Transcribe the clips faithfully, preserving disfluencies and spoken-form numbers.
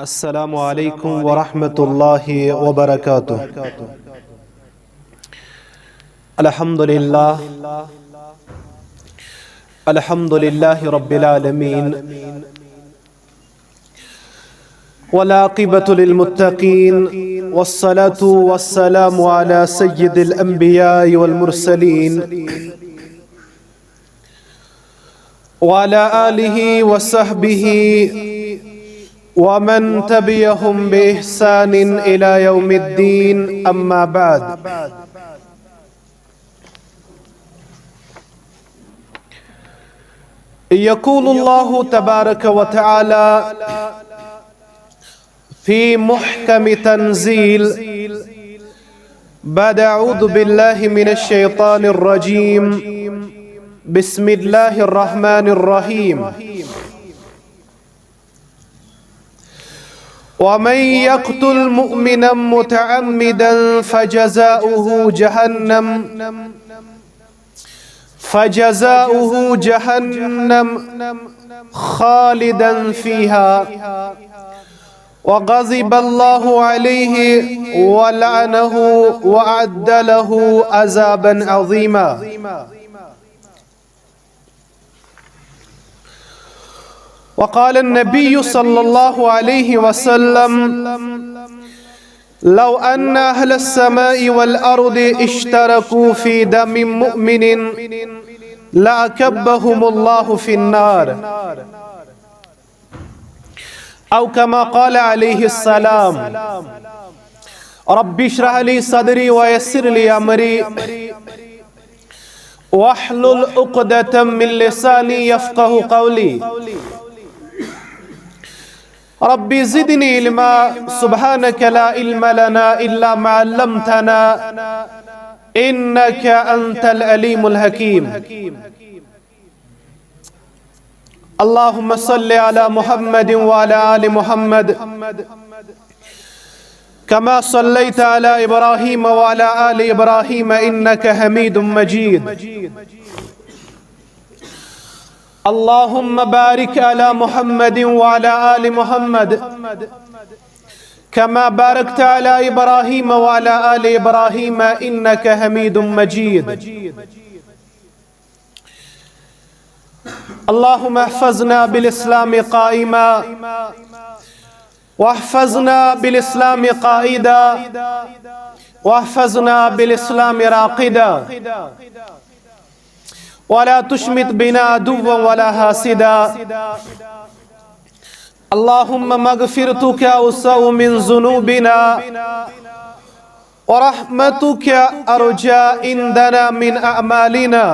السلام عليكم ورحمة الله وبركاته. الحمد لله. الحمد لله رب العالمين. والعاقبة للمتقين. والصلاة والسلام على سيد الأنبياء والمرسلين. وعلى آله وصحبه ومن تبعهم بإحسان إلى يوم الدين، أما بعد. يقول الله تبارك وتعالى في محكم تنزيل بعد أعوذ بالله من الشيطان الرجيم. بسم الله الرحمن الرحيم. ومن يقتل مؤمنا متعمدا فجزاؤه جهنم، فجزاؤه جهنم خالدا فيها وغضب الله عليه ولعنه وأعد له عذابا عظيما. وقال النبي صلى الله عليه وسلم: لو أن أهل السماء والأرض اشتركوا في دم مؤمن لأكبهم الله في النار. أو كما قال عليه السلام. رب اشرح لي صدري ويسر لي أمري واحلل عقدة من لساني يفقه قولي. رب زدني علما. سبحانك لا علم لنا إلا ما علمتنا إنك أنت العليم الحكيم. اللهم صل على محمد وعلى آل محمد كما صليت على إبراهيم وعلى آل إبراهيم إنك حميد مجيد. اللهم بارك على محمد وعلى آل محمد كما باركت على إبراهيم وعلى آل إبراهيم إنك حميد مجيد. اللهم احفظنا بالإسلام قائما، واحفظنا بالإسلام قائدا، واحفظنا بالإسلام راقدا، ولا تشمت بنا عدوا ولا حاسدا. اللهم مغفرتك أوسع من ذنوبنا ورحمتك أرجى عندنا من أعمالنا.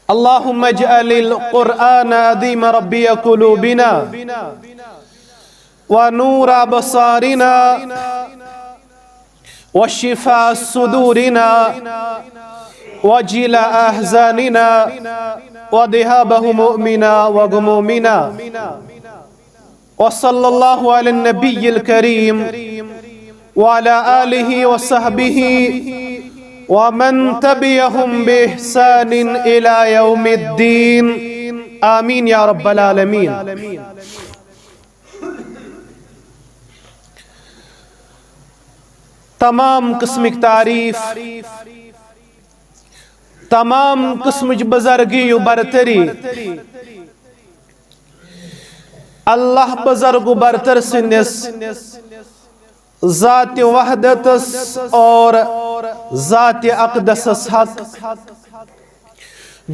اللهم اجعل القرآن العظيم ربيع قلوبنا ونور أبصارنا وشفاء صدورنا وجلاء أحزاننا وذهاب همومنا وغمومنا. وصلى الله على النبي الكريم وعلى آله وصحبه ومن تبعهم بإحسان إلى يوم الدين. آمين يا رب العالمين. تمام قسمٕچ تعریٖف، تمام قسمٕچ بزرگی و برتری اللہ بزرگ و برتر سٕنٛدِس ذات وحدتس اور ذات اقدسس حق۔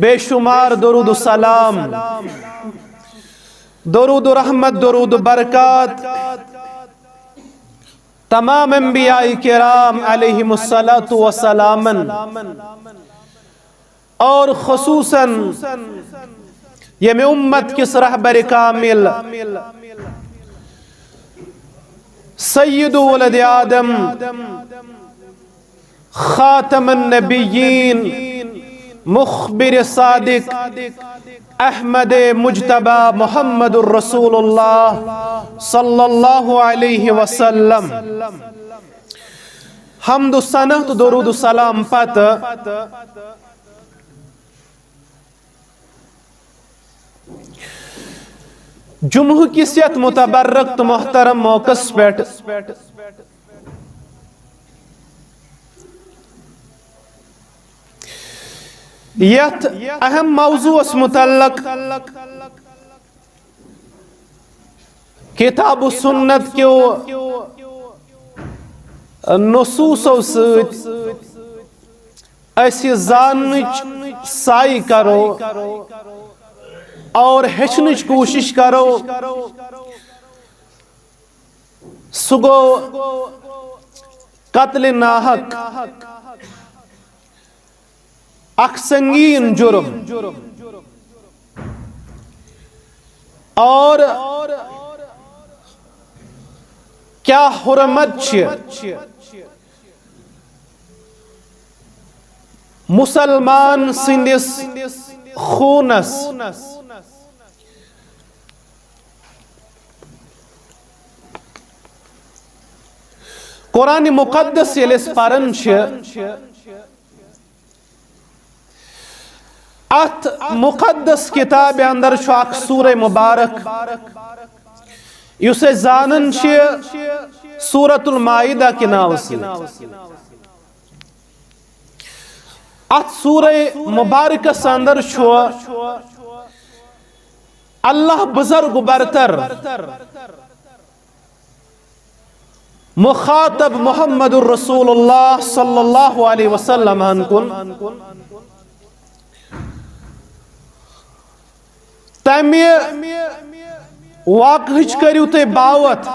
بے شمار درود و سلام، درود و رحمت، درود و برکات تمام انبیاء کرام علیہم الصلوۃ والسلامن اور خصوصاً ییٚمہِ امت کِس رہبر کامل سید ولد آدم خاتم النبیین مخبر صادق احمد مجتبی محمد الرسول اللہ صلی اللہ علیہ وسلم۔ حمد و ثنا تہٕ درود و سلام پتہٕ، جمعہ کِس یتھ متبرک تہٕ محترم موقعس پٮ۪ٹھ یتھ اہم موضوعس متعلق کتاب و سنت کیو نصوصو سۭتۍ أسۍ یہِ زاننٕچ سعی کرو اور ہیٚچھنٕچ کوٗشِش کرو، سُہ گوٚو قتل ناحق، اکھ سنگین جرم۔ اور کیا حرمت چھِ مسلمان سٕنٛدِس خوٗنس؟ قرآن مقدس ییٚلہِ أسۍ پران چھِ، اتھ مقدس کتابہِ اندر چھُ اکھ سورہ مبارک، یُس أسۍ زانان چھِ سورۃ المائدہ کہِ ناوٕ سۭتۍ۔ اتھ سورہ مبارکس اندر چھُ اللہ بزرگ برتر مخاطب محمد الرسول اللہ صلی اللہ علیہ وسلم ہن کن تمہِ واقعٕچ کٔرِو تُہۍ باوتھ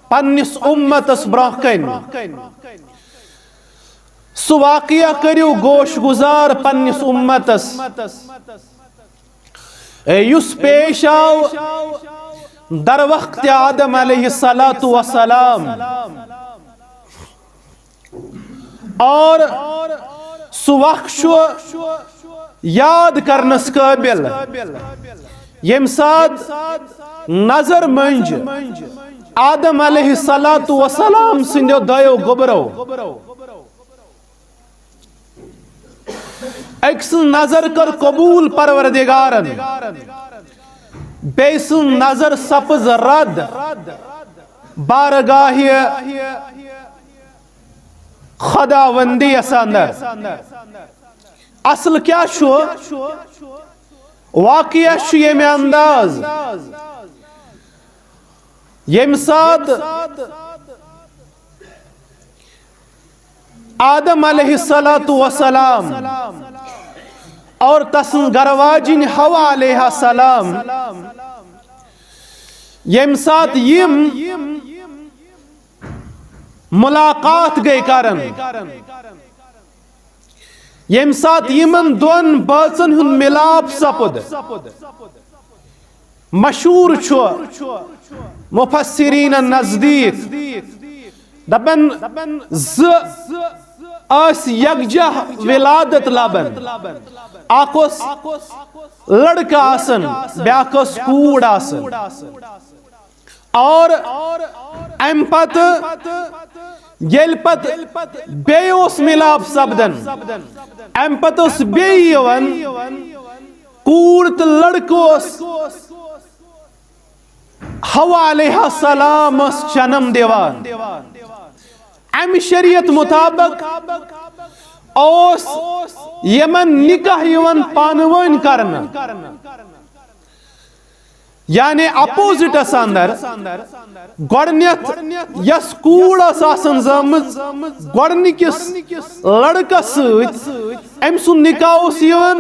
پننِس اُمتس برونٛہہ کنہِ۔ سُہ واقعہ کٔرِو گوش گزار پننِس اُمتس، اے، یُس پیش آو در وقت آدم علیہ الصلوۃ والسلام۔ اور سُہ وقت چھُ یاد کرنس قٲبل، ییٚمہِ ساتہٕ نظر منٛج آدم علیہ الصلوۃ والسلام سٕنٛدیو دۄیو گوٚبرو۔ أکۍ سٕنٛز نظر کٔر قبول پروردگارن، بیٚیہِ سٕنٛز نظر سپٕز رد بارگاہ خداوندی یس اندر۔ اصل کیا چھُ؟ واقعہ چھُ ییٚمہِ انداز، ییٚمہِ ساتہٕ آدم علیہ الصلوۃ والسلام اور تسٕنٛز گرواجِنۍ حوا علیہ السلام، ییٚمہِ ساتہٕ یِم ملاقات گٔے کرن، ییٚمہِ ساتہٕ یِمن دۄن بٲژن ہُنٛد مِلاپ سپُد، مشہوٗر چھُ مفسرین نزدیٖک، دپن زٕ ٲسۍ یکجاہ ولادت لبن، اکھ اوس لڑکہٕ آسان، بیاکھ ٲس کوٗر آسان۔ اور امہِ پتہٕ ییٚلہِ پتہٕ بیٚیہِ اوس مِلاپ سپدان، امہِ پتہٕ اوس بیٚیہِ یِوان کوٗر تہٕ لڑکہٕ اوس حوا علیہ السلام ٲس جنم دِوان۔ امہِ شریعت مطابق اوس یِمن نکاح یِوان پانہٕ وٲنۍ کرنہٕ۔ یعنی اپوزٹس اندر گۄڈٕنیتھ یۄس کوٗر ٲس آسان زامٕژ گۄڈٕنِکِس لڑکس سۭتۍ، أمۍ سُنٛد نکاح اوس یِوان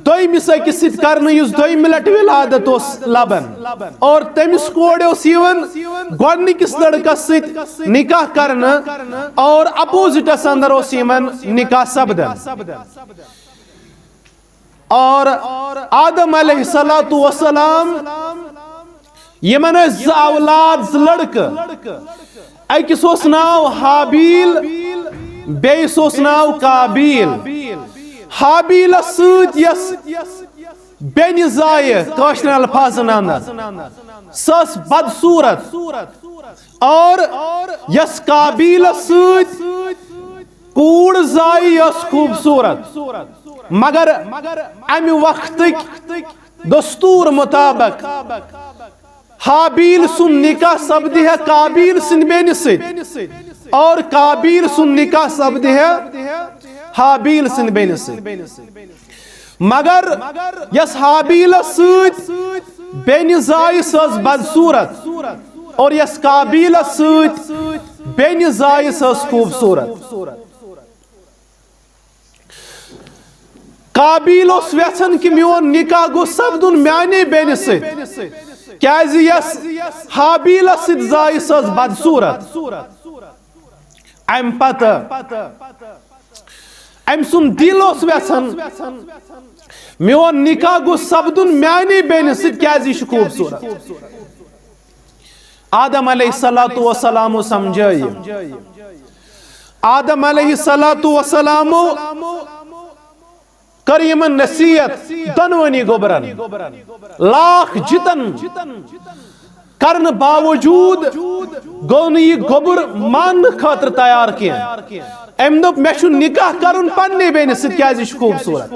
دوٚیمِس أکِس سۭتۍ کرنہٕ یُس دوٚیمہِ لٹہِ ولادت اوس لبان، اور تٔمِس کورِ اوس یِوان گۄڈٕنِکِس لڑکس سۭتۍ نکاح کرنہٕ، اور اپوزٹس اندر اوس یِمن نکاح سپدان۔ اور آدم علیہ الصلوۃ والسلام یِمن ٲسۍ زٕ اولاد، زٕ لڑکہٕ، أکِس اوس ناو ہابیل، بیٚیِس اوس ناو قابیل۔ ہابیلس سۭتۍ یۄس بیٚنہِ زایہِ کٲشرٮ۪ن الفاظن اندر، سۄ ٲس بدصوٗرت، اور یۄس قابیلس سۭتۍ کوٗر زایہِ یۄس خوٗبصوٗرت، مگر امہِ وقتٕکۍ دستور مطابق ہابیل سُنٛد نکاح سپدِ ہے قابیل سٕنٛدِ بیٚنہِ سۭتۍ، اور قابیل سُنٛد نکاح سپدِ ہے ہابیل سٕنٛدِ بیٚنہِ سۭتۍ۔ مگر یس ہابیلس سۭتۍ بیٚنہِ زایہِ، سۄ ٲس بدصورت، اور یس قابیلس سۭتۍ بیٚنہِ زایہِ، سۄ ٲس خوٗبصوٗرت۔ قابیل اوس یژھان کہِ میون نکاح گوٚژھ سپدُن میانے بیٚنہِ سۭتۍ، کیازِ یس ہابیلس سۭتۍ زایہِ، سۄ ٲس بدصورت۔ امہِ پتہٕ أمۍ سُنٛد دِل اوس یژھان، میون نکاح گوٚژھ سپدُن میانے بیٚنہِ سۭتۍ، کیازِ یہِ چھُ خوٗبصوٗرت۔ آدم علیہ الصلوۃ والسلام سمجھٲے۔ آدم علیہ الصلوۃ والسلام کٔر یِمن نصیحت، دۄنوٕنی گوٚبرن، لاکھ جِتن کرنہٕ باوجود گوٚو نہٕ یہِ گوٚبُر ماننہٕ خٲطرٕ تیار کینٛہہ۔ أمۍ دوٚپ، مےٚ چھُ نکاح کرُن پننہِ بیٚنہِ سۭتۍ، کیازِ یہِ چھُ خوٗبصوٗرت۔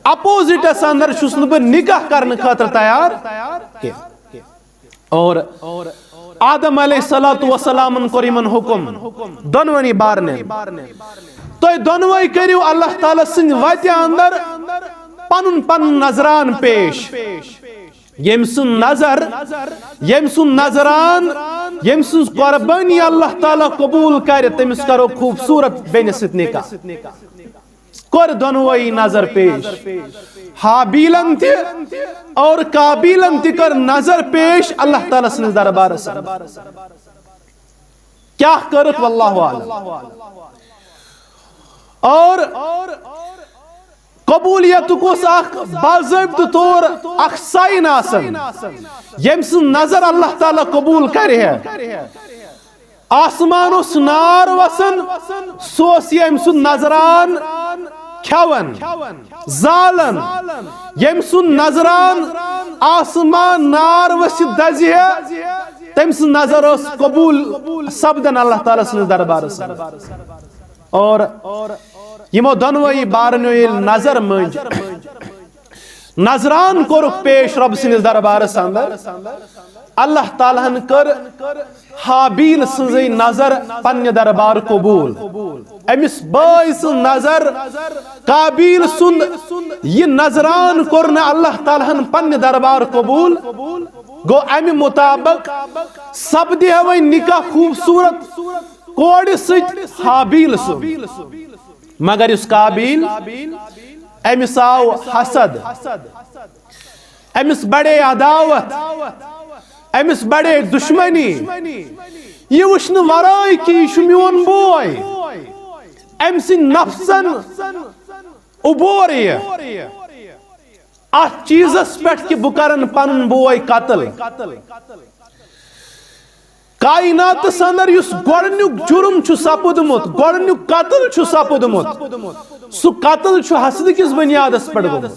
اپوزٹس اندر چھُس نہٕ بہٕ نکاح کرنہٕ خٲطرٕ تیار کینٛہہ۔ اور آدم علیہ الصلوۃ والسلامن کوٚر یِمن حکم، دۄنوٕنی بارنٮ۪ن، تُہۍ دۄنوَے کٔرِو اللہ تعالیٰ سٕنٛدِ وتہِ اندر پنُن پنُن نذران پیش۔ ییٚمۍ سُنٛد نظر، ییٚمۍ سُنٛد نذران، ییٚمۍ سٕنٛز قۄربٲنی اللہ تعالیٰ قبوٗل کرِ، تٔمِس کرو خوٗبصوٗرت بیٚنہِ سۭتۍ نکاح۔ کوٚر دۄنوَے نظر پیش، ہابیلن تہِ اور قابیلن تہِ کٔر نظر پیش اللہ تعالیٰ سٕنٛدِس دربارس اندر۔ کیٛاہ کٔرٕکھ، واللہ اعلم۔ اور قبولیتُک اوس اکھ باضٲبطہٕ طور اکھ ساین آسان، ییٚمۍ سٕنٛز نظر اللہ تعالیٰ قبوٗل کرِ ہے۔ آسمان اوس نار وسان، سُہ اوس ییٚمۍ سُنٛد نظران کھٮ۪وان، زالان۔ ییٚمۍ سُنٛد نظران آسمان نار ؤسِتھ دزِ ہے، تٔمۍ سٕنٛز نظر ٲس قبوٗل سپدان اللہ تعالیٰ سٕنٛدِس دربارس اندر۔ اور یِمو دۄنوَے بارنیو ییٚلہِ نظر مٔنٛج، نذران کوٚرُکھ پیش رۄب سٕنٛدِس دربارس اندر۔ اللہ تعالیٰ ہن کٔر ہابیل سٕنٛزٕے نظر پننہِ دربار قبوٗل۔ أمِس بٲے سٕنٛز نظر، قابیل سُنٛد یہِ نذران کوٚر نہٕ اللہ تعالیٰ ہن پننہِ دربار قبوٗل۔ گوٚو، امہِ مطابق سپدِ ہے وۄنۍ نکاح خوٗبصوٗرت کورِ سۭتۍ ہابیل سُنٛد۔ مگر یُس قابیل، أمِس آو حسد، أمِس بڑے عداوت، أمِس بڑے دشمنی۔ یہِ وٕچھنہٕ ورٲے کہِ یہِ چھُ میون بوے، أمۍ سٕنٛدۍ نفسن اُبور یہِ اتھ چیٖزس پٮ۪ٹھ کہِ بہٕ کرن پنُن بوے قتل۔ کائناتس اندر یُس گۄڈنیُک جُرم چھُ سپُدمُت، گۄڈنیُک قتل چھُ سپُدمُت، سُہ قتل چھُ حسدٕ کِس بنیادس پٮ۪ٹھ گوٚمُت۔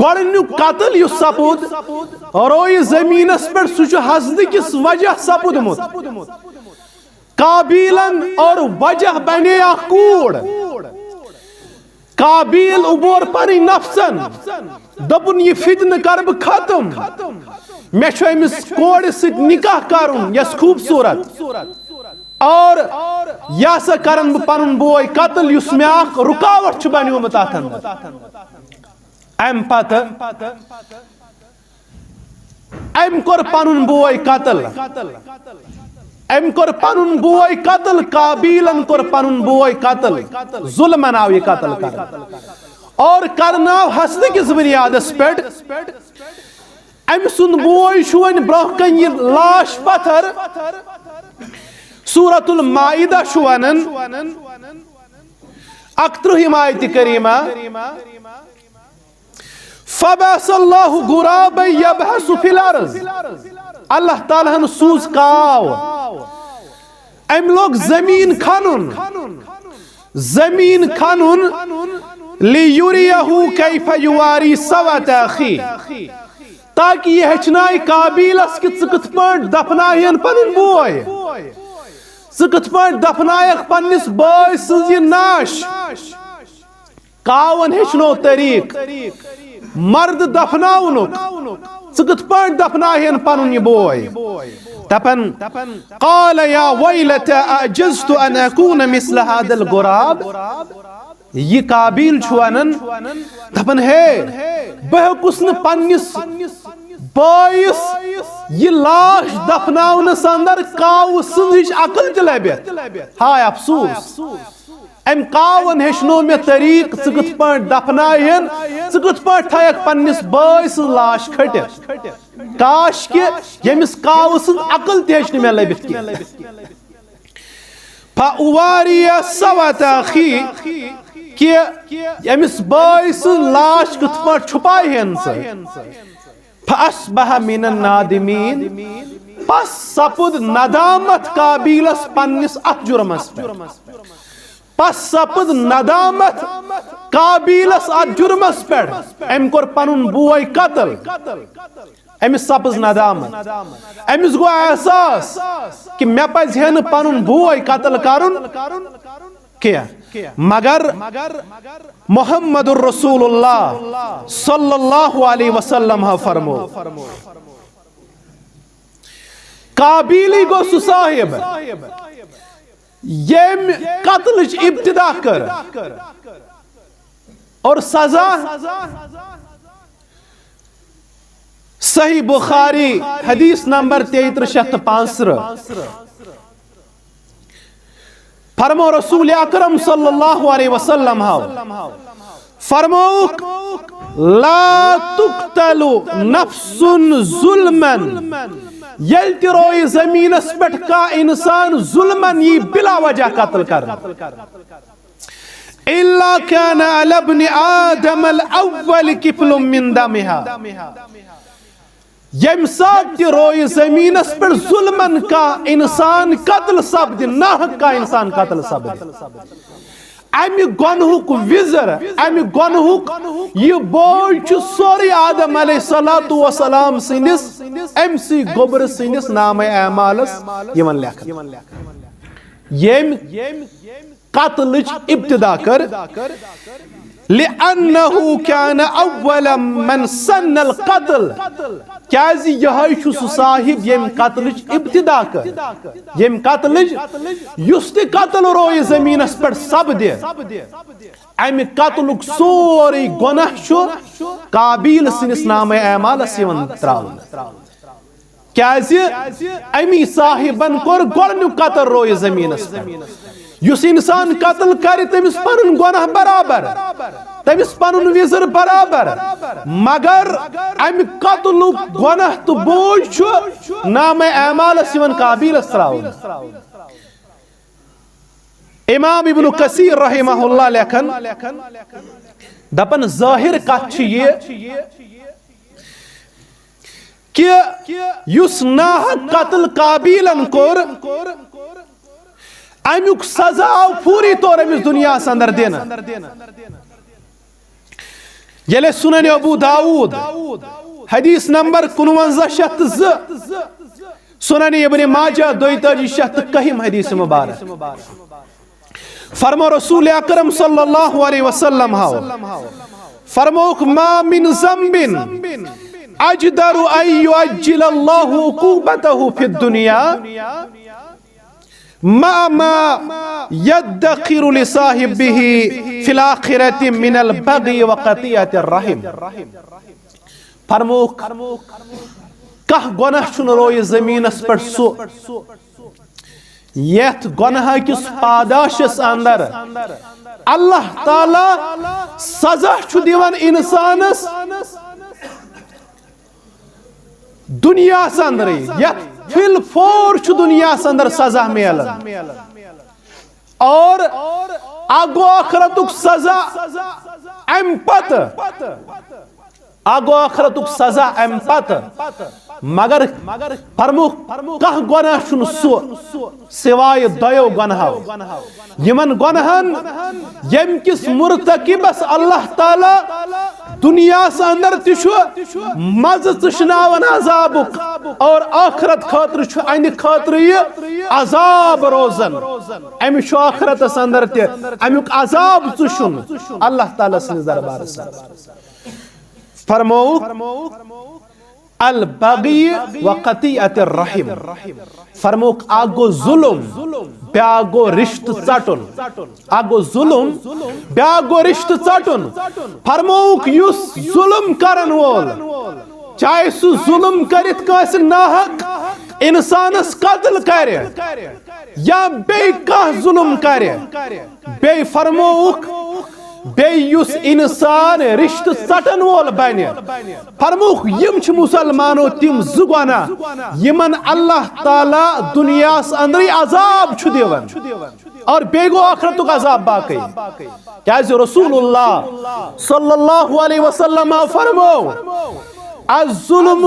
گۄڈنیُک قتل یُس سپُد روئے زمینس پٮ۪ٹھ، سُہ چھُ حسدٕ کِس وجہ سپُدمُت۔ قابیلن اور وجہ بنے اکھ کوٗر۔ قابیل اُبور پنٕنۍ نفسن، دوٚپُن، یہِ فتنہٕ کرٕ بہٕ ختم، مےٚ چھُ أمِس کورِ سۭتۍ نکاح کرُن یۄس خوٗبصوٗرت، اور یہِ ہسا کرن بہٕ پنُن بوے قتل یُس مےٚ اکھ رُکاوٹ چھُ بنیومُت اتھ اندر۔ امہِ پتہٕ أمۍ کوٚر پنُن بوے قتل۔ أمۍ کوٚر پنُن بوے قتل، قابیلن کوٚر پنُن بوے قتل۔ ظلمن آو یہِ قتل کرنہٕ اور کرناو حسدٕ کِس بنیادس پٮ۪ٹھ۔ أمۍ سُنٛد بوے چھُ وۄنۍ برٛونٛہہ کنہِ یہِ لاش پتھر۔ سورۃ المائدہ چھُ ونان، اکترٕہِم آیتِ کریمہ، فبعث اللہ غرابا یبحث فی الارض۔ اللہ تعالیٰ ہن سوٗز کاو، أمۍ لوگ زمین کھنُن، زمین کھنُن، لیریہ کیف یواری سوءۃ اخیہ، تاکہ یہِ ہیٚچھنایہِ قابیلس کہِ ژٕ کِتھ پٲٹھۍ دفناوہن پنُن بوے، ژٕ کِتھ پٲٹھۍ دفنایکھ پننِس بٲے سٕنٛز یہِ نعش۔ کاوَن ہیٚچھنو طریٖق، مرد دفناونُک، ژٕ کِتھ پٲٹھۍ دفناوہن پنُن یہِ بوے؟ دپان، قال یا ویلتہ اعجزت ان اکون مثل هذا الغراب۔ یہِ قابیل چھُ ونان، دپان، ہے، بہٕ ہیوٚکُس نہٕ پننِس بٲیِس یہِ لاش دفناونس اندر کاوٕ سٕنٛز ہِش عقل تہِ لبِتھ۔ ہاے افسوس، أمۍ کاوَن ہیٚچھنو مےٚ طریٖقہٕ، ژٕ کِتھ پٲٹھۍ دفناوہن، ژٕ کِتھ پٲٹھۍ تھایکھ پننِس بٲے سٕنٛز لاش کھٔٹِتھ۔ کاش کہِ ییٚمِس کاوٕ سٕنٛز عقل تہِ ہیٚچھ نہٕ مےٚ لٔبِتھ کینٛہہ۔ فاواری سوات اخی، کہِ ییٚمِس بٲے سٕنٛز لاش کِتھ پٲٹھۍ چھُپاوہن ژٕ۔ فاصبح من النادمین، پس سپُد ندامت قابیلس پننِس اتھ جُرمس پٮ۪ٹھ۔ پس سپُد ندامت قابیلس اتھ جُرمس پٮ۪ٹھ۔ أمۍ کوٚر پنُن بوے قتل۔ أمِس سپٕز ندامت۔ أمِس گوٚو احساس کہِ مےٚ پزِ ہے نہٕ پنُن بوے قتل کرُن کینٛہہ۔ مگر محمد رسول اللہ صلی اللہ علیہ وسلم ہا فرمو، قابیلی گوٚو سُہ صاحب، ییٚمۍ قتلٕچ ابتدا کٔر اور سزا۔ صحیح بخاری، حدیث نمبر تیترہ شیتھ تہٕ پانٛژترٕہ۔ فرمو رسول اکرم صلی اللہ علیہ وسلم ہاو، فرموک، لا تقتل نفس ظلما، ییٚلہِ تہِ رویہِ زمینس پٮ۪ٹھ کانٛہہ انسان ظلمن یی بلا وجہ قتل کرنہٕ، الا کان علی ابن آدم الاول کفل من دمها۔ ییٚمہِ ساتہٕ تہِ رویہِ زمینس پٮ۪ٹھ ظلمن کانٛہہ انسان قتل سپدِ، ناحق کانٛہہ انسان قتل سپدِ، امہِ گۄنہُک وزر، امہِ گۄنہُک یہِ بوج چھُ سورُے آدم علیہ الصلوۃ والسلام سٕنٛدِس، أمۍ سٕے گوٚبرٕ سٕنٛدِس نامہ اعمالس یِوان لیکھنہٕ۔ ییٚمۍ قتلٕچ ابتدا کٔر، لأنه كان أول من سن القتل، کیازِ یہے چھُ سُہ صاحب ییٚمۍ قتلٕچ ابتدا کٔر، ییٚمۍ قتلٕچ، یُس تہِ قتل رویہِ زمینس پٮ۪ٹھ سپدِ، امہِ قتلُک سورُے گۄناہ چھُ قابیل سٕنٛدِس نامہ اعمالس یِوان تراونہٕ۔ کیازِ امی صاحبن کوٚر گۄڈنیُک قتل رویہِ زمینس پٮ۪ٹھ۔ یُس انسان قتل کرِ، تٔمِس پنُن گۄناہ برابر، تٔمِس پنُن وزر برابر، مگر امہِ قتلُک گۄناہ تہٕ بوج چھُ نامہ اعمالس یِوان قابیلس تراونہٕ۔ امام ابن کثیر رحمہ اللہ لیکھان، دپان، ظٲہر کتھ چھِ یہِ، کہ یُس ناحق قتل قابیلن کوٚر، امیُک سزا آو فوری طور أمِس دُنیاہس اندر دِنہٕ۔ ییٚلہِ سنن ابو داؤد، حدیث نمبر کُنوَنزاہ شیٚتھ تہٕ زٕ، سنن ابن ماجہ، دۄیتٲجی شیٚتھ تہٕ کٔہِم حدیث مبارک۔ فرمو رسول اکرم صلی اللہ علیہ وسلم ہاو، فرموک، ما من ذنب اجدر ان یعجل اللہ عقوبته فی الدنیا مع ما یدخر لصاحبه فی الآخرة من البغی وقطیعة الرحم۔ فرموک، کانٛہہ گۄناہ چھُنہٕ رویہِ زٔمیٖنَس پٮ۪ٹھ سُہ، یَتھ گۄناہ کِس پاداشَس اندر اللہ تعالیٰ سزا چھُ دِوان اِنسانَس دُنیاہَس اندرٕے، یَتھ فِل فور چھُ دُنیاہَس اندر سزا میلان۔ اور اَکھ گوٚو ٲخرتُک سزا اَمہِ پتہٕ۔ اَکھ گوٚو ٲخرتُک سزا اَمہِ پتہٕ۔ مگر فرموک، کانٛہہ گۄناہ چھُنہٕ سُہ سوائے دۄیو گۄنہو۔ یِمن گۄنہن ییٚمہِ کِس مرتکبس اللہ تعالیٰ دُنیاہس اندر تہِ چھُ مزٕ ژٕشناوان عذابُک، اور ٲخرت خٲطرٕ چھُ اَنہِ خٲطرٕ یہِ عذاب روزان۔ أمِس چھُ ٲخرتس اندر تہِ اَمیُک عذاب ژٕشُن اللہ تعالیٰ سٕنٛدِس دربارس اندر۔ فرمووُکھ، البغی و قطیعت الرحم۔ فرمووُکھ، اکھ گوٚو ظلم، بیاکھ گوٚو رشتہٕ ژٹُن۔ اکھ گوٚو ظلم، بیاکھ گوٚو رشتہٕ ژٹُن۔ فرمووُکھ، یُس ظلم کرن وول، چاہے سُہ ظلم کٔرِتھ کٲنٛسہِ ناحق انسانس قتل کرِ یا بیٚیہِ کانٛہہ ظلم کرِ، بیٚیہِ فرمووُکھ، بیٚیہِ یُس انسان رشتہٕ ژٹن وول بنہِ، فرمووُکھ، یِم چھِ مسلمانو تِم زٕ گۄناہ یِمن اللہ تعالیٰ دُنیاہس اندرٕے عذاب چھُ دِوان اور بیٚیہِ گوٚو ٲخرتُک عذاب باقٕے۔ کیازِ رسول اللہ صلی اللہ علیہ وسلم فرمو، الظلم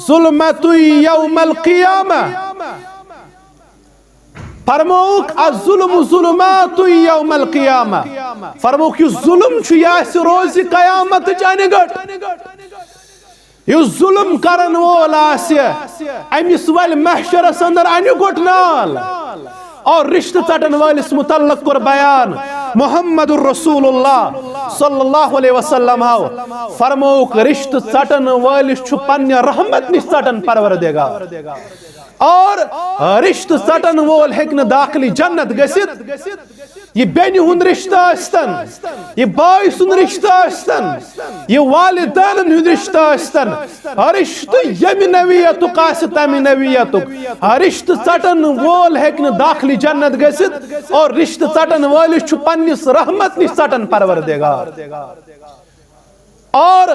ظلمت یوم القیامہ۔ فرمووُکھ، الظلم ظلمات یوم القیامہ۔ فرمووُکھ، یُس ظلم چھُ، یہِ آسہِ روزِ قیامتٕچ انہِ گٔٹ۔ یُس ظلم کرن وول آسہِ، أمِس ولہِ محشرس اندر انہِ گوٚٹ نال۔ اور رشتہٕ ژٹن وٲلِس متعلق کوٚر بیان محمد رسول اللہ صلی اللہ علیہ وسلم۔ فرمووُکھ، رشتہٕ ژٹن وٲلِس چھُ پننہِ رحمت نِش ژٹن پروردگار۔ اور رشتہٕ ژٹن وول ہیٚکہِ نہٕ داخلِ جنت گٔژھِتھ۔ یہِ بیٚنہِ ہُنٛد رشتہٕ ٲسۍتن، یہِ بٲے سُنٛد رشتہٕ ٲسۍتن، یہِ والدینن ہُنٛد رشتہٕ ٲسۍتن، رشتہٕ ییٚمہِ نوعیتُک آسہِ تمہِ نوعیتُک، رشتہٕ ژٹن وول ہیٚکہِ نہٕ داخلِ جنت گٔژھِتھ اور رشتہٕ ژٹن وٲلِس چھُ پننِس رحمت نِش ژٹن پروردگار۔ اور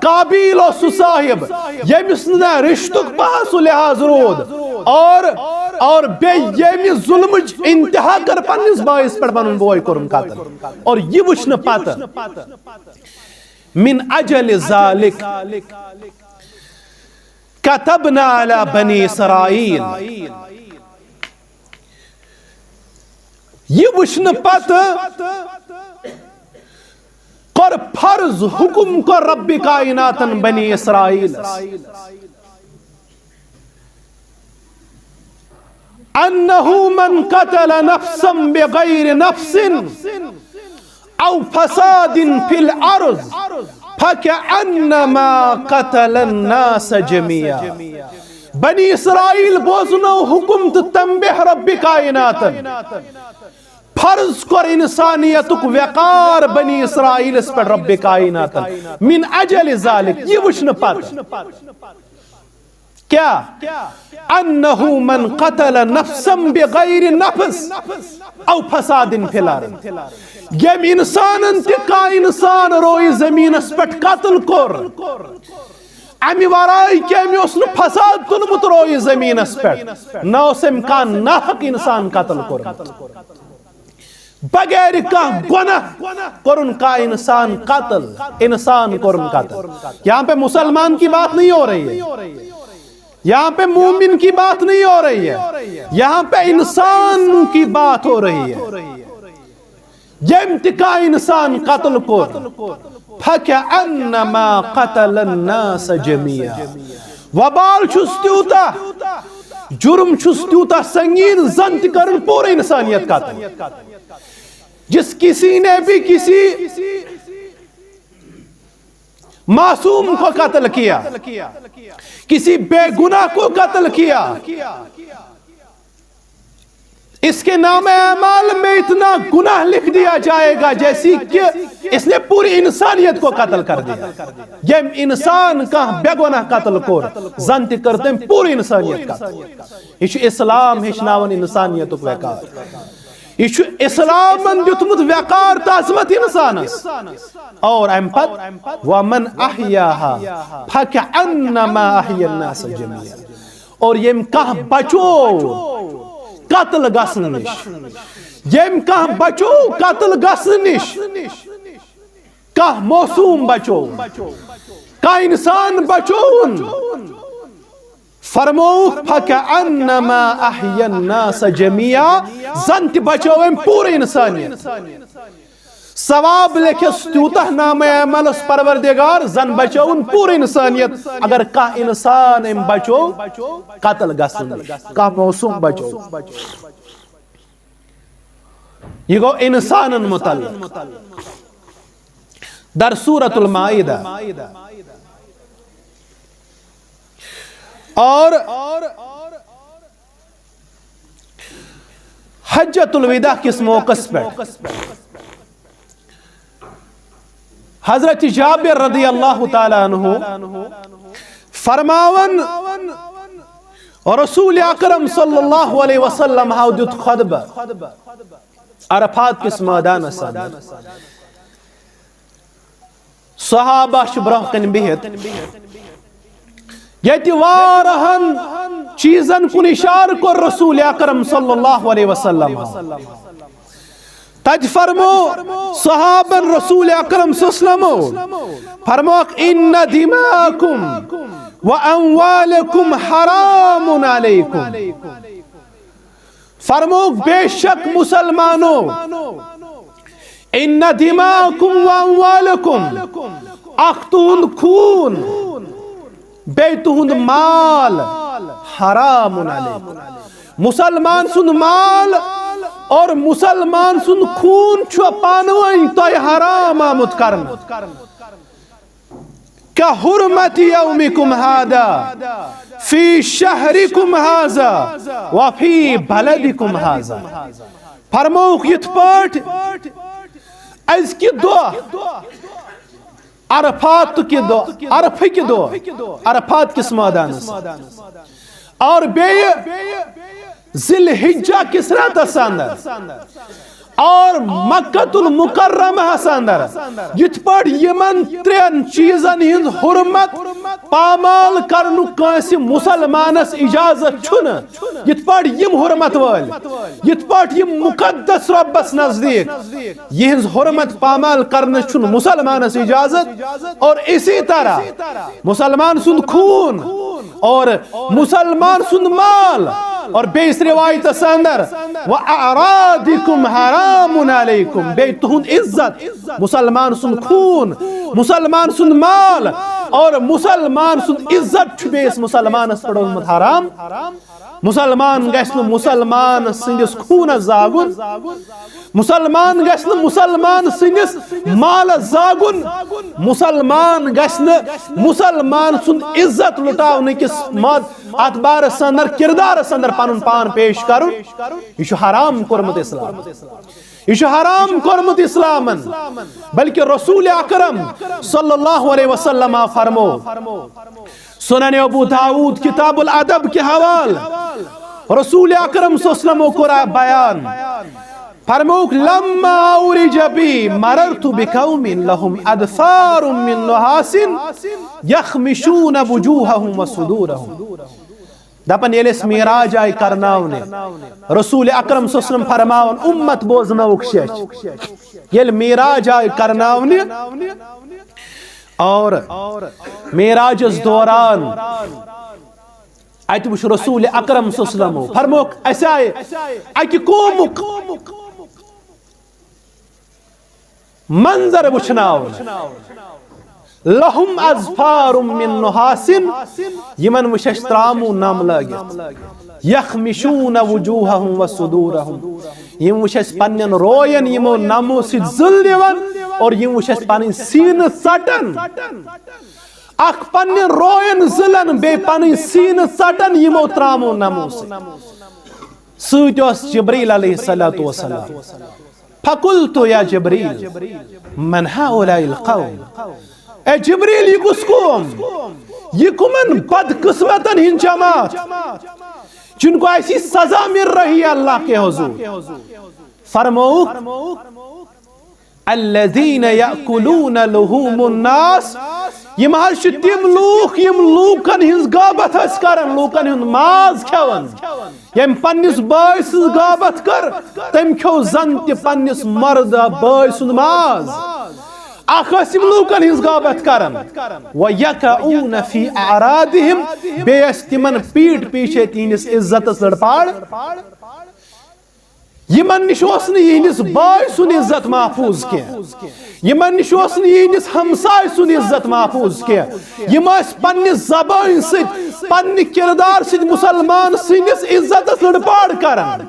قابیل اوس سُہ صاحب، ییٚمِس نہٕ رشتُک پاس و لحاظ روٗد، اور اور بیٚیہِ ییٚمہِ ظلمٕچ انتہا کٔر پننِس بٲیِس پٮ۪ٹھ، پنُن بوے کوٚرُن قتل۔ اور یہِ وٕچھنہٕ پتہٕ، من اجل ذالک کتبنا علی بنی اسرائیل۔ یہِ وٕچھنہٕ پتہٕ کوٚر فرض، حکم کوٚر رب کائناتن بنی اسرائیلس، انہ من قتل نفسا بغیر نفس او فساد فی الارض فکأنما قتل الناس جمیعا۔ بنی اسرائیل بوزنو حکم تہٕ تنبیہ رب کائناتن۔ فرض کوٚر انسانیتُک وقار بنی اسرائیلس پٮ۪ٹھ رب کائناتن۔ من اجل ذالک، یہِ وٕچھنہٕ پتہٕ۔ کیا؟ انہ من قتل نفسا بغیر نفس او فساد فی الارض۔ ییٚمۍ انسانن تہِ کانٛہہ انسان رویہِ زمینس پٮ۪ٹھ قتل کوٚر، امہِ ورٲے کہِ أمۍ اوس نہٕ فساد تُلمُت رویہِ زمینس پٮ۪ٹھ، نہ اوس أمۍ کانٛہہ ناحق انسان قتل کوٚرمُت۔ بغیر کانٛہہ گۄناہ کوٚرُن کانٛہہ انسان قتل، انسان کوٚرُن قتل۔ یہاں پہ مسلمان کی بات نہیں ہو رہی ہے، یہاں پہ مومن کی بات نہیں ہو رہی ہے، یہاں پہ انسان کی بات ہو رہی ہے۔ ییٚمۍ تہِ کانٛہہ انسان قتل کوٚر، فکأنما قتل الناس جمیعا۔ وبال چھُس تیوٗتاہ، جرم چھُس تیوٗتاہ سنگین، زن تہِ کرن پوٗرٕ انسانیت قتل۔ جس کسی نے بھی کسی معصوم کو قتل کیا، کسی بے گناہ کو قتل کیا، اس کے نام اعمال میں اتنا گناہ لکھ دیا جائے گا جیسی کہ اس نے پوری انسانیت کو قتل کر دیا۔ ییٚمۍ انسان کانٛہہ بے گناہ قتل کوٚر، زن تہِ کٔر تٔمۍ پوٗرٕ انسانیت قتل۔ یہِ چھُ اسلام ہیٚچھناوان انسانیتُک وقار۔ یہِ چھُ اسلامن دیُتمُت وقار تہٕ عظمت انسانس۔ اور امہِ پتہٕ، ومن احیاها فکأنما احیا الناس جمیعا۔ اور ییٚمۍ کانٛہہ بچو قتل گژھنہٕ نِش، ییٚمۍ کانٛہہ بچو قتل گژھنہٕ نِش، کانٛہہ معصوم بچو، کانٛہہ انسان بچووُن، فرمووُکھ، فکأنما احیا الناس جمیعا، زن تہِ بچٲو أمۍ پوٗرٕ انسانیت۔ ثواب لیکھس تیوٗتاہ نامہ عملس پروردگار، زن بچٲوُن پوٗرٕ انسانیت۔ اگر کانٛہہ انسان أمۍ بچو قتل گژھنہٕ نِش، کانٛہہ معصوم بچو۔ یہِ گوٚو انسانن متعلق۔ در سورة المائدہ اور حجۃ الوداع کس موقعس پہ حضرت جابر رضی اللہ تعالیٰ عنہ فرماون، رسول اکرم صلی اللہ علیہ وسلم ہاو دیت خطبہ عرفات کس میدانس اندر۔ صحابہ چھ برونٛہہ کن بہت، ییٚتہِ واریاہن چیزن کُن اشارٕ کوٚر رسول اکرم صلی اللہ علیہ وسلم۔ تتہِ فرمو صحابن رسول اکرم صلی اللہ علیہ وسلم، فرموکھ، ان دماءکم و اموالکم حرام علیکم۔ فرموکھ، بے شک مسلمانو، ان دماءکم و اموالکم، اکھ تُہُنٛد خوٗن بیٚیہِ تُہُنٛد مال حرام علیکم۔ مسلمان سُنٛد مال اور مسلمان سُنٛد خوٗن چھُ پانہٕ ؤنۍ تۄہہِ حرام آمُت کرنہٕ۔ کحرمت یومکم ھذا فی شہرکم ھذا وفی بلدکم ھذا۔ فرمووُکھ یِتھ پٲٹھۍ أزکہِ دۄہ عرفات کہِ دۄہ، عرفہٕ کہِ دۄہ، عرفات کِس مٲدانس اور بیٚیہِ ذی الحجہ کِس رٮ۪تس اندر اور مکہ المکرمہس اندر، یِتھ پٲٹھۍ یِمن ترٛٮ۪ن چیٖزن ہٕنٛز حرمت پامال کرنُک کٲنٛسہِ مسلمانس اجازت چھُنہٕ، یِتھ پٲٹھۍ یِم حرمت وٲلۍ، یِتھ پٲٹھۍ یِم مقدس رۄبس نزدیٖک، یِہٕنٛز حرمت پامال کرنس چھُنہٕ مسلمانس اجازت۔ اور اسی طرح مسلمان سُنٛد خوٗن اور مسلمان سُنٛد مال اور بیٚیِس روایتس اندر، و اعراضکم حرام علیکم، بیٚیہِ تُہُنٛد عزت، مسلمان سُنٛد خوٗن، مسلمان سُنٛد مال اور مسلمان سُنٛد عزت چھُ بیٚیِس مسلمانس پٮ۪ٹھ اوسمُت حرام۔ مسلمان گژھِ نہٕ مسلمان سٕنٛدِس خوٗنس زاگُن، مسلمان گژھِ نہٕ مسلمان سٕنٛدِس مالس زاگُن، مسلمان گژھِ نہٕ مسلمان سُنٛد عزت لُٹاونہٕ کِس مد-، اتھ بارس اندر، کردارس اندر پنُن پان پیش کرُن۔ یہِ چھُ حرام کوٚرمُت اسلام، یہِ چھُ حرام کوٚرمُت اسلامن۔ بلکہ رسول اکرم صلی اللہ علیہ وسلم فرمو، سنن ابو داؤد کتاب الادب کے حوالے رسول اکرم صلی اللہ علیہ وسلم کو را بیان فرموک، لما اورج بی مررت بقوم لهم اظفار من نحاس یخمشون وجوههم وصدورهم۔ دپان ییٚلہِ أسۍ معراج آیہِ کرناونہِ، رسول اکرم صلی اللہ علیہ وسلم فرماوان، امت بوزنوک شیچھ، ییٚلہِ معراج آیہِ کرناونہِ اور معراجس دوران اتہِ وُچھ رسول اکرم صلی اللہ علیہ وسلم فرموک، اسہِ آیہِ اکہِ قومُک منظر وٕچھناونہٕ۔ لهم اظفار من نحاس، یِمن وٕچھ اَسہِ تراموٗ نم لٲگِتھ۔ یخمشون وجوہہم وصدورہم، یِم وٕچھ اَسہِ پننٮ۪ن روین یِمو نمو سۭتۍ ذل دِوان اور یِم وٕچھ اَسہِ پنٕنۍ سیٖنہٕ ژٹان۔ اکھ پننٮ۪ن روین ذلن، بیٚیہِ پنٕنۍ سیٖنہٕ ژٹان یِمو تراموٗ نمو سۭتۍ۔ سۭتۍ اوس جبریل علیہ الصلوۃ والسلام۔ فقلت یا جبریل، من هؤلاء القوم؟ اے جبریل، یہِ کُس قوم؟ یہِ کُمن بدقسمتن ہٕنٛز جماعت؟ جن کو ایسی سزا مل رہی ہے اللہ کے حضور۔ فرمووُکھ، الذین یأکلون لحوم الناس، یِم حظ چھِ تِم لوٗکھ یِم لوٗکن ہٕنٛز غٲبت ٲسۍ کران، لوٗکن ہُنٛد ماز کھٮ۪وان۔ ییٚمۍ پننِس بٲے سٕنٛز غٲبت کٔر، تٔمۍ کھیوٚو زن تہِ پننِس مرد بٲے سُنٛد ماز۔ اکھ ٲسۍ یِم لوٗکن ہٕنٛز غٲبت کران۔ ویقعون فی اعراضہم، بیٚیہِ ٲسۍ تِمن پیٖٹھ پیٖچھے تِہنٛدِس عزتس لڑپاڑ۔ یِمن نِش اوس نہٕ یِہنٛدِس بٲے سُنٛد عزت محفوظ کینٛہہ، یِمن نِش اوس نہٕ یِہنٛدِس ہمساے سُنٛد عزت محفوظ کینٛہہ۔ یِم ٲسۍ پننہِ زبٲنۍ سۭتۍ، پننہِ کردار سۭتۍ مسلمان سٕنٛدِس عزتس لڑپاڑ کران۔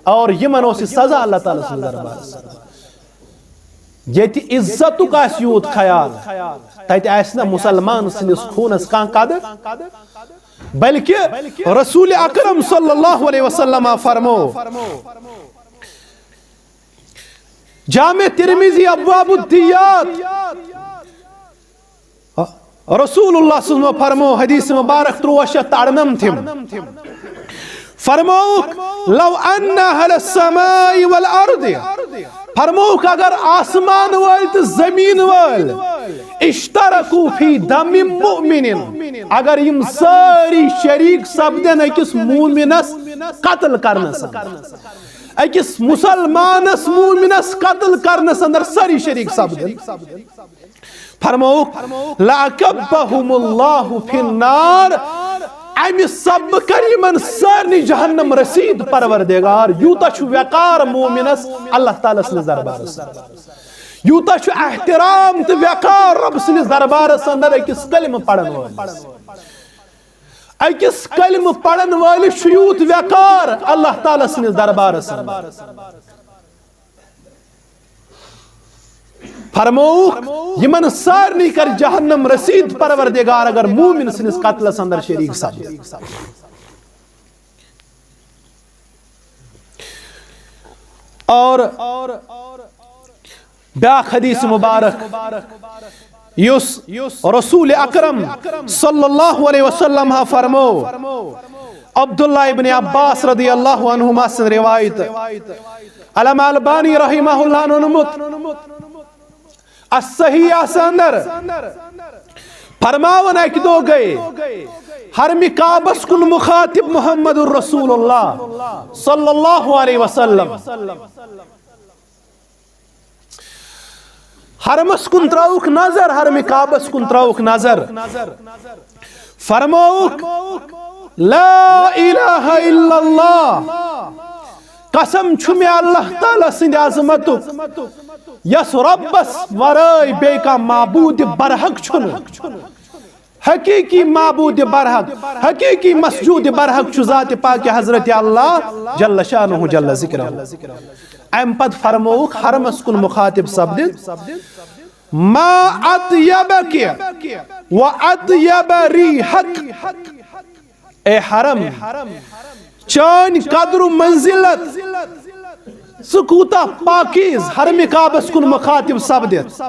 اور یِمن اوس یہِ سزا اللہ تعالیٰ سٕنٛدِس دربارس۔ ییٚتہِ عزتُک آسہِ یوٗت خیال، تَتہِ آسہِ نہٕ مُسلمان سٕنٛدِس خوٗنس کانٛہہ قدر، بلکہِ رسول اکرم صلی اللہ علیہ وسلم فرمو، جامع ترمذی ابواب الدیات، رسول اللہ صلی اللہ علیہ وسلم فرمو، حدیث مبارک ترٛوہ شیٚتھ تہٕ اَرنَمتھِم، فرموک، لو ان اہل السماء والارض، فرموک، اگر آسمان وٲلۍ تہٕ زمین وٲلۍ اشترکوا فی دم مؤمن، اگر یِم سٲری شریک سپدن أکِس مومنس قتل کرنس اندر، أکِس مسلمانس مومنس قتل کرنس اندر سٲری شریک سپدن، فرمووُکھ، لَأَكَبَّهُمُ اللَّهُ فِي النَّارِ۔ امہِ سببہٕ کر یِمن سارنٕے جہنم رسید پروردگار۔ یوٗتاہ چھُ وقار مومنس اللہ تعالیٰ سٕنٛدِس دربارس، یوٗتاہ چھُ احترام تہٕ وقار رب سٕنٛدِس دربارس اندر أکِس کلمہٕ پرن وٲلِس۔ أکِس کلمہٕ پرن وٲلِس چھُ یوٗت وقار اللہ تعالیٰ سٕنٛدِس دربارس اندر۔ فرمووُکھ، یِمن سارنٕے کر جہنم رسید پروردگار اگر مومن سٕنٛدِس قتلس اندر شریک سپدِ۔ اور بیاکھ حدیث مبارک یُس رسول اکرم صلی اللہ علیہ وسلم ہا فرمو، عبداللہ ابن عباس رضی اللہ عنہما سٕنٛز روایت، علامہ البانی رحمہ اللہ ہن اونمُت الصحیح اندر، فرماوان، اکہِ دۄہ گٔے حرمِ کعبس کُن مخاطب محمد رسول اللہ صلی اللہ علیہ وسلم۔ حرمس کُن ترٲوُکھ نظر، حرمِ کعبس کُن ترٲوُکھ نظر۔ فرمووُکھ، لا الہ الا اللہ، قسم چھُ مےٚ اللہ تعالیٰ سٕنٛدِ عظمتُک، یس رۄبس ورٲے بیٚیہِ کانٛہہ معبوٗدِ برحق چھُنہٕ۔ حقیقی معبود برحق، حقیقی مسجود برحق چھُ ذات پاک حضرت اللہ جل شانہ جل ذکرہ۔ امہِ پتہٕ فرمووُکھ حرمس کُن مخاطب سپدِتھ، ما اطیبک و اطیب ریحک۔ اے حرم، چٲنۍ قدر و منزلت، ژٕ کوٗتاہ پاکیز، حرمِ کعبس کُن مخاطب سپدِتھ،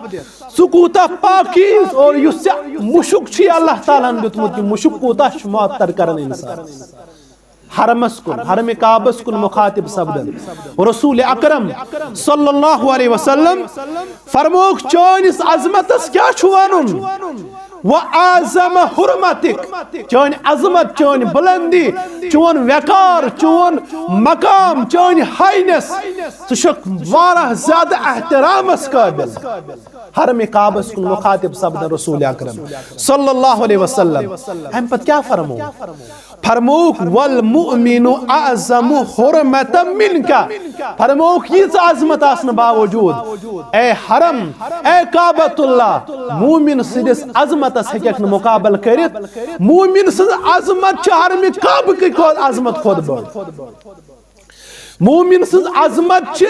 ژٕ کوٗتاہ پاکیز، اور یُس ژےٚ مُشُک چھُے اللہ تعالیٰ ہن دیُتمُت، یہِ مُشُک کوٗتاہ چھُ معطر کران انسان۔ حرمس کُن، حرمِ کعبس کُن مخاطب سپدن۔ رسول اکرم صلی اللہ علیہ وسلم فرمووُکھ، چٲنِس عظمتس کیٛاہ چھُ ونُن؟ و اعظم حرمتک، چٲنۍ عظمت، چٲنۍ بلندی، چون وقار، چون مقام، چٲنۍ ہاینس، ژٕ چھکھ واریاہ زیادٕ احترامس قٲبل۔ حرمِ کعبس کُن مخاطب سپدن رسول اکرم صلی اللہ علیہ وسلم۔ امہِ پتہٕ کیٛاہ فرموو؟ فرمووُکھ، والمؤمن اعظم حرمة منک۔ فرمووُکھ، ییٖژ عظمت آسنہٕ باوجود، اے حرم، اے کعبۃ اللہ، مومن سٕنٛدِس عظمتس ہیٚککھ نہٕ مقابل کٔرِتھ۔ مومن سٕنٛز عظمت چھِ حرمِ کعبہٕ کہِ کھۄتہٕ عظمت کھۄتہٕ بٔڑ۔ مومن سٕنٛز عظمت چھِ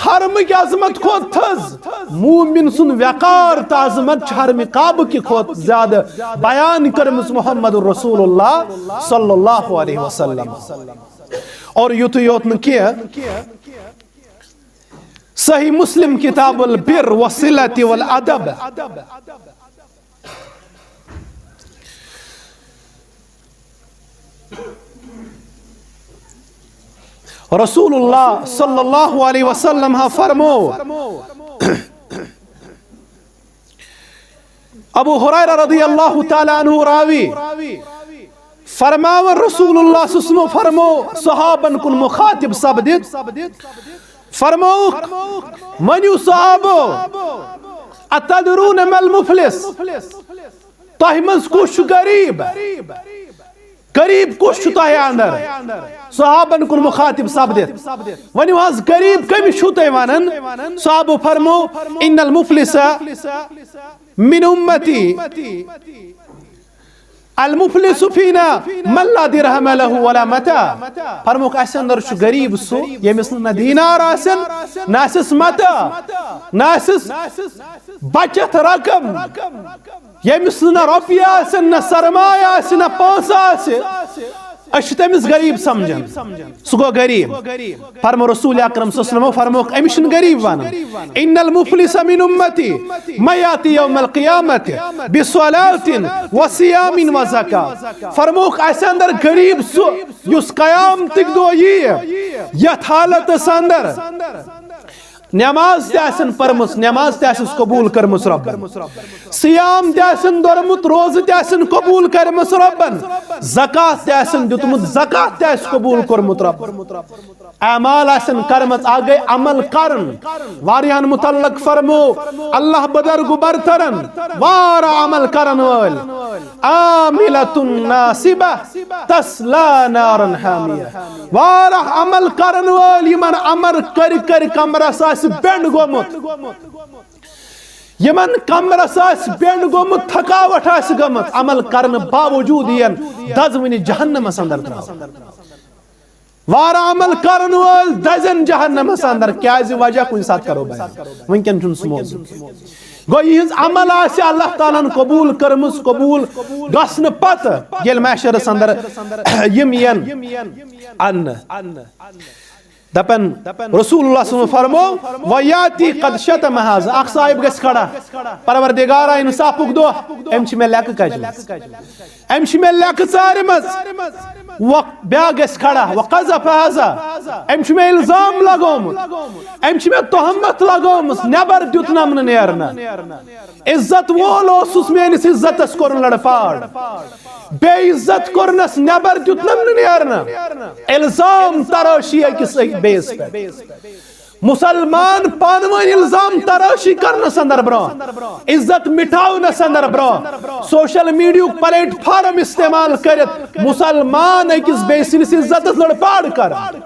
حرمٕکۍ عظمت کھۄتہٕ تھٔز۔ مومن سُنٛد وقار تہٕ عظمت چھِ حرمِ کعبہٕ کہِ کھۄتہٕ زیادٕ بیان کٔرمٕژ محمد رسول اللہ صلی اللہ علیہ وسلم۔ اور یُتُے یوت نہٕ کینٛہہ، صحیح مسلم کتاب البر والصلة والادب، رسول اللہ صلی اللہ علیہ وسلم ہا فرمو، ابو ہریرہ رضی اللہ تعالیٰ عنہ راوی، فرماوان رسول اللہ صلی اللہ علیہ وسلم فرمو صحابن کن مخاطب سپدت، فرموک، ونیو صحابو، اتدرون ما المفلس؟ تۄہہِ منٛز کُس چھُ غریب؟ غریب کُس چھُ تۄہہِ اندر؟ صحابن کُن مخاطب سپدِتھ۔ ؤنِو حظ، غریب کٔمِس چھُو تُہۍ ونان؟ صحابو فرمو، ان المفلس من امتی، المفلس فینا من لا درہم لہ ولا متاع۔ فرموک، اسہِ اندر چھُ غریب سُہ ییٚمِس نہٕ نہ دینار آسن، نہ آسٮ۪س متاع، نہ آسٮ۪س بچت رقم، ییٚمِس نہٕ نہ رۄپیہِ آسن، نہ سرمایہ آسہِ، نہ پونٛسہٕ آسہِ۔ أسۍ چھِ تٔمِس غریب سمجھان، سُہ گوٚو غریب۔ فرمو رسول اکرم صلی اللہ علیہ وسلم، فرموک، أمِس چھِنہٕ غریب ونان۔ ان المفلس من امتی من یاتی یوم القیامت بصلاۃ وصیام وزکاۃ۔ فرموک، اسہِ اندر غریب سُہ یُس قیامتٕکۍ دۄہ ییہِ یتھ حالتس اندر نماز تہِ آسن پٔرمٕژ، نماز تہِ آسٮ۪س قبول کٔرمٕژ رۄبن، صیام تہِ آسن دوٚرمُت، روزٕ تہِ آسن قبول کٔرمٕژ رۄبن، زکات تہِ آسن دیُتمُت، زکات تہِ آسہِ قبول کوٚرمُت رۄبن۔ اعمال آسن کرمژ، اکھ گٔے عمل کرن۔ واریاہن متعلق فرمو اللہ بزرگ برترن، واریاہ عمل کرن وٲلۍ، عاملۃ ناصبہ تصلی نارا حامیہ۔ واریاہ عمل کرن وٲلۍ، یِمن عمل کٔرۍ کٔرۍ کمرس آسہِ بینڈ گوٚمُت، یِمن کمرس آسہِ بینڈ گوٚمُت، تھکاوٹ آسہِ گٔمٕژ، عمل کرنہٕ باوجود یِن دزوٕنہِ جہنمس اندر ترٛاونہٕ۔ واریاہ عمل کرن وٲلۍ دزن جہنمس اندر۔ کیازِ؟ وجہ کُنہِ ساتہٕ کرو بیان، وٕنکیٚن چھُنہٕ سُہ موضوع کینٛہہ۔ گوٚو، یِہنٛز عمل آسہِ اللہ تعالیٰ ہن قبول کٔرمٕژ، قبول گژھنہٕ پتہٕ ییٚلہِ محشرس اندر یِم یِن اننہٕ، دپن رسول اللہ صلی اللہ علیہ وسلم فرمو، ویاتی قد شتم ھذا، اکھ صاحب گژھِ کھڑا، پروردگارا، انصافُک دۄہ، أمۍ چھِ مےٚ لیٚکہٕ کجمٕژ، أمۍ چھِ مےٚ لیٚکہٕ ژارِمٕژ۔ و بیٛاکھ گژھِ کھڑا، وقذف ھذا، أمۍ چھُ مےٚ الزام لگومُت، أمۍ چھِ مےٚ تہمت لگٲومٕژ، نٮ۪بر دیُتنم نہٕ نیرنہٕ۔ عزت وول اوسُس، میٲنِس عزتس کوٚرُن لڑپاڑ، بے عزت کوٚرنس، نٮ۪بر دیُتنم نہٕ نیرنہٕ۔ الزام ترٲشی أکِس أکۍ بیٚیِس پٮ۪ٹھ۔ مسلمان پانہٕ ؤنۍ الزام ترٲشی کرنس اندر برونٛہہ، عزت مٹاونس اندر برونٛہہ، سوشل میڈیاہُک پلیٹ فارم استعمال کٔرِتھ مسلمان أکِس بیٚیہِ سٕنٛدِس عزتس لڑپاڑ کران۔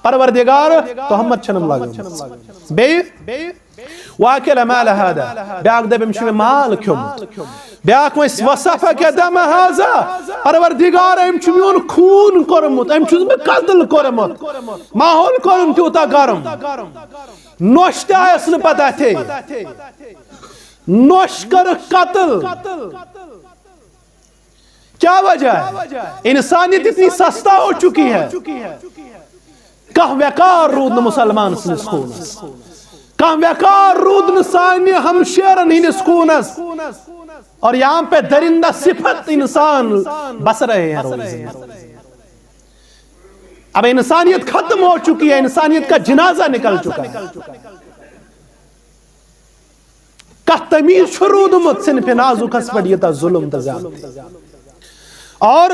پروردگار تہمت چھنم لگٲومٕژ۔ بیٚیہِ واکل مال ھذا، بیٛاکھ دپہِ، أمۍ چھُ مےٚ مال کھیوٚمُت۔ بیٛاکھ وَنہِ، وصفک دم ھذا، پروردگار، أمۍ چھُ میون خوٗن کوٚرمُت، أمۍ چھُس بہٕ قتل کوٚرمُت۔ ماحول کوٚرُن تیوٗتاہ گرم، نوٚش تہِ آیس نہٕ پتہٕ اَتھے، نوٚش کٔرٕکھ قتل۔ کیا وجہ ہے؟ انسانیت اتنی سستا ہو چکی ہے، کانٛہہ وقار روٗد نہٕ مسلمان سٕنٛدِس خوٗنس، کانٛہہ وقار روٗد نہٕ سانہِ ہمشیرن ہٕنٛدِس خوٗنس۔ اور یہاں پہ درندہ صفت انسان بس رہے ہیں روز۔ اب انسانیت ختم ہو چکی ہے، انسانیت کا جنازہ نکل چکا ہے۔ کتھ تمیز چھُ روٗدمُت صنف نازکس پٮ۪ٹھ یوٗتاہ ظلم تہٕ زیادتی؟ اور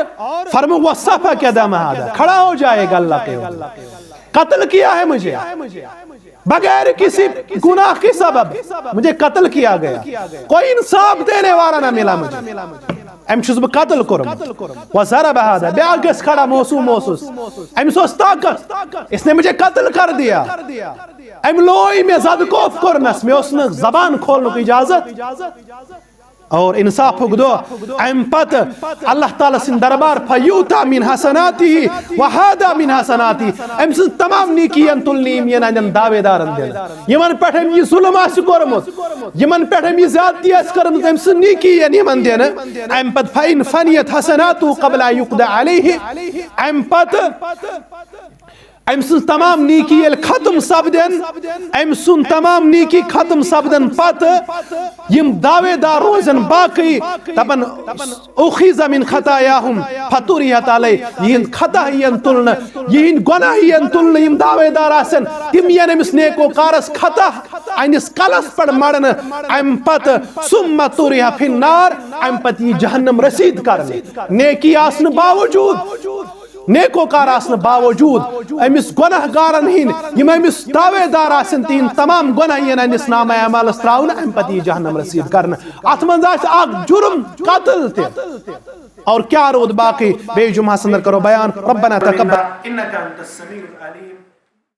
فرمو، وصفک دم ھذا، کھڑا ہو جائے گا اللہ کے حضور۔ قتل کیا ہے مجھے، بغیر کسی گناہ کے سبب مجھے قتل کیا گیا، کوئی انصاف دینے والا نہ ملا مجھے، أمۍ چھُس بہٕ قتل کوٚرمُت۔ وضرب ھذا، بیٛاکھ گژھِ کھڑا، موصوف اوسُس، أمِس اوس طاقت، اس نے مجھے قتل کر دیا۔ أمۍ لوے مےٚ، زد کوٚپ کوٚرنس، مےٚ اوس نہٕ زبان کھولنُک اجازت۔ اور انصافُک دۄہ، امہِ پتہٕ اللہ تعالیٰ سٕنٛدِ دربار، فیوتا من حسناتی وہادا من حسناتی، أمۍ سٕنٛز تمام نیکی یِن تُلنہٕ، یِم یِن اَنٮ۪ن دعوے دارن دِنہٕ، یِمن پٮ۪ٹھ أمۍ یہِ ظلم آسہِ کوٚرمُت، یِمن پٮ۪ٹھ أمۍ یہِ زیادتی آسہِ کٔرمٕژ، أمۍ سٕنٛز نیکی یِن یِمن دِنہٕ۔ امہِ پتہٕ فإن فنیت حسناتہ قبل أن یقضی علیہ، امہِ پتہٕ أمۍ سٕنٛز تمام نیکی ییٚلہِ ختم سپدن، أمۍ سُنٛد تمام نیکی ختم سپدن پتہٕ یِم دعوے دار روزن باقی، دپن، اخذ من خطایاہم فطرحت علیہ، یِہنٛد خطا یِن تُلنہٕ، یِہنٛدۍ گۄناہ یِن تُلنہٕ، یِم دعوے دار آسن، تِم یِن أمِس نیکوکارس خطا أہنٛدِس کلس پٮ۪ٹھ مڑنہٕ، امہِ پتہٕ ثم طرح فی النار، امہِ پتہٕ یی جہنم رسید کرنہٕ، نیکی آسنہٕ باوجود۔ نیکوکار آسنہٕ باوجود أمِس گۄناہ گارن ہٕنٛدۍ، یِم أمِس دعوے دار آسن، تِہنٛدۍ تمام گۄناہ یِن أمِس نامہ اعمالس تراونہٕ، امہِ پتہٕ یی جہنم رسید کرنہٕ۔ اتھ منٛز آسہِ اکھ جرم قتل تہِ۔ اور کیا روٗد باقی؟ بیٚیہِ جمعہس اندر کرو بیان۔ ربنا تقبل انک انت السمیع العلیم۔